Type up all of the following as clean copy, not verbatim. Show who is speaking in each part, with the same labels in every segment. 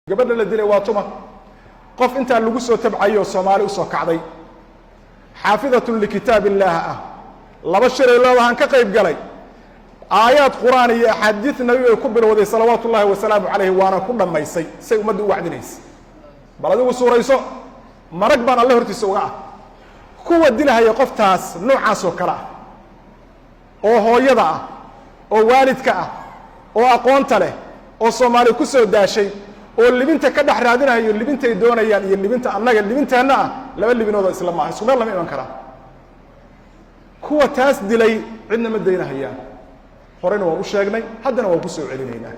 Speaker 1: Gabadha la dilay waa tuma? Qof intaa lagu soo tabcayoo Soomaali usoo kacday, xaafidatun likitaab illaah ah, laba shiray leedahaan ka qayb galay, aayaad Qur'aan iyo axaadiid Nabi bay ku bilowday, salawaatu ullaahi wasalaamu calayhi, waana ku dhammaysay say ummadda u wacdinaysay. Bal adigu suurayso, marag baan Alle hortiisa uga ah. Kuwa dilahaya qoftaas noocaas oo kale ah, oo hooyada ah, oo waalidka ah, oo aqoonta leh, oo Soomaali ku soo daashay, oo libinta ka dhex raadinayo, libintay doonayaan iyo libinta annaga libinteenna ah laba libinoodoo isla maaha, isku meel lama iman karaa. Kuwa taas dilay cidna ma daynahayaan. Horeyna waan u sheegnay, haddana waan ku soo celinaynaa.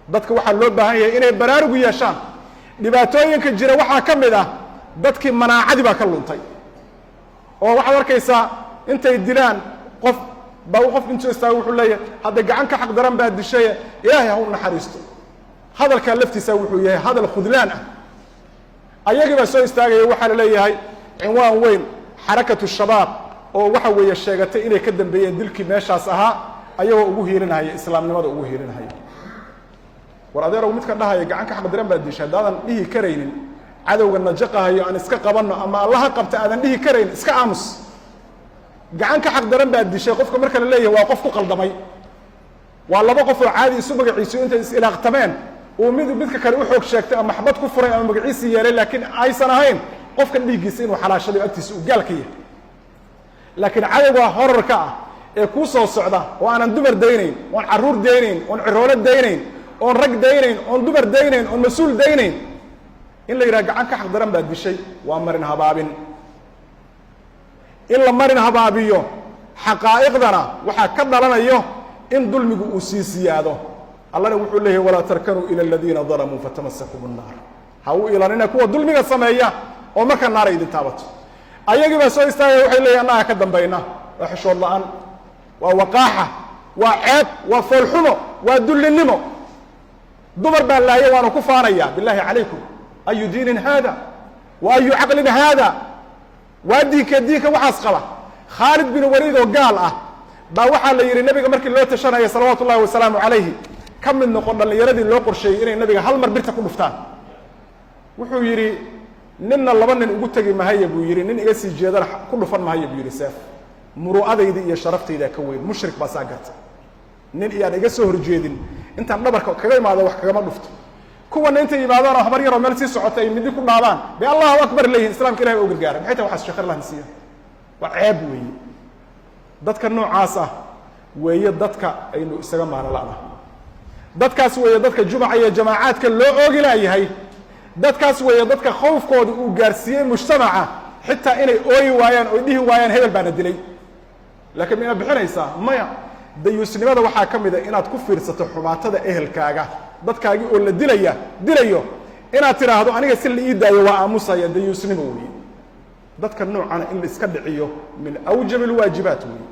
Speaker 1: Dadka waxaa loo baahan yahay inay baraarugu yeeshaan. Dhibaatooyinka jira waxaa ka mid ah dadkii manaacadii baa ka luntay, oo waxaad arkaysaa intay dilaan qof baa qof intuu istaago wuxuu leeyahay, "Hadda gacan ka xaq daran baa dishaye, Ilaahay ha u naxariisto." Hadalkaa laftiisa wuxuu yahay hadal khudlaan ah. Ayagii baa soo istaagaya. Waxaa la leeyahay cinwaan weyn, Xarakatu Shabaab, oo waxa weeye sheegatay inay ka dambeeyeen dilkii meeshaas ahaa, ayagoo ugu hiilinahaya islaamnimada ugu hiilinahaya. War adeerow, midka dhahaya "gacan ka xaq daran baa dishay", haddaadan dhihi karaynin "cadowga najaqahayo aan iska qabanno" ama "Allaha qabta" aadan dhihi karayn, iska aamus. "Gacan ka xaq daran baa dishay" qofka marka la leeyahay, waa qof ku qaldamay. Waa laba qof oo caadi isu magaciisu intay is ilaaqtameen uu mid midka kale u xoog sheegtay ama xabad ku furay ama magaciisii yeelay, laakiin aysan ahayn qofkan dhiiggiisa inuu xalaashaday o agtiisa uu gaal ka yahay. Laakiin cadowga horarka ah ee kuu soo socda, oo aanan dumar daynayn, oon carruur daynayn, oon ciroolo daynayn, oon rag daynayn, oon dumar daynayn, oon mas-uul daynayn, in la yidhaha "gacan ka xaq daran baa dishay" waa marin habaabin. In la marin habaabiyo xaqaa'iqdana waxaa ka dhalanayo in dulmigu uu sii siyaado. Allana wuxuu leeyahy: "Walaa tarkanuu ila aladiina dalamuu fatamasakum الnaar." Ha u ilanina kuwa dulmiga sameeya oo markaa naara idin taabato. Ayagii baa soo istaagaya, waxay leeyihin, "Annaga ka dambayna." Waa xishood la-aan, waa waqaaxa, waa ceeb, waa foolxumo, waa dullinimo. "Dumar baa laaya, waanu ku faanaya." Billahi calaykum, ayu diinin haada wa ayu caqlin haada? Waa diinka diinka waxaas qaba? Khaalid bin Waliid oo gaal ah baa waxaa la yidhi nabiga markii loo tashanaya, salawaatu ullahi wasalaamu calayhi, ka mid noqon dhallinyaradii loo qorsheeyey inay nabiga hal mar birta ku dhuftaan. Wuxuu yidhi, "Ninna laba nin ugu tegi mahaya," buu yidhi, "nin iga sii jeedana ku dhufan mahaya," buu yidhi, "seef. Muru'adayda iyo sharaftaydaa ka weyn." Mushrik baa saa garta. Nin iyaan iga soo horjeedin intaan dhabarka kaga imaado wax kagama dhufto. Kuwana intay yimaadaan oo habar yaroo meel sii socota ay midi ku dhaabaan bay "Allahu akbar" leeyihin. Islamka Ilahay ba u gargaara. Maxay tahay waxaas? Sheekh Allah nasiya, waa ceeb weeye. Dadka noocaas ah weeye dadka aynu isaga maano la'na. Dadkaas weeye dadka jumaca iyo jamaacaadka loo oogi laayahay. Dadkaas weeye dadka khawfkooda uu gaarsiiyey mujtamaca xitaa inay ooyi waayaan oy dhihi waayaan, "Hebel baana dilay." Laakiin ma bixinaysaa? Maya. Dayuusnimada waxaa ka mid a inaad ku fiirsato xumaatada ehelkaaga, dadkaagii oo la dilaya dilayo, inaad tidhaahdo, "Aniga si la ii daayo waa aamusaya." Dayuusnimo weeye. Dadka noocana in la iska dhiciyo min awjab alwaajibaat weeye.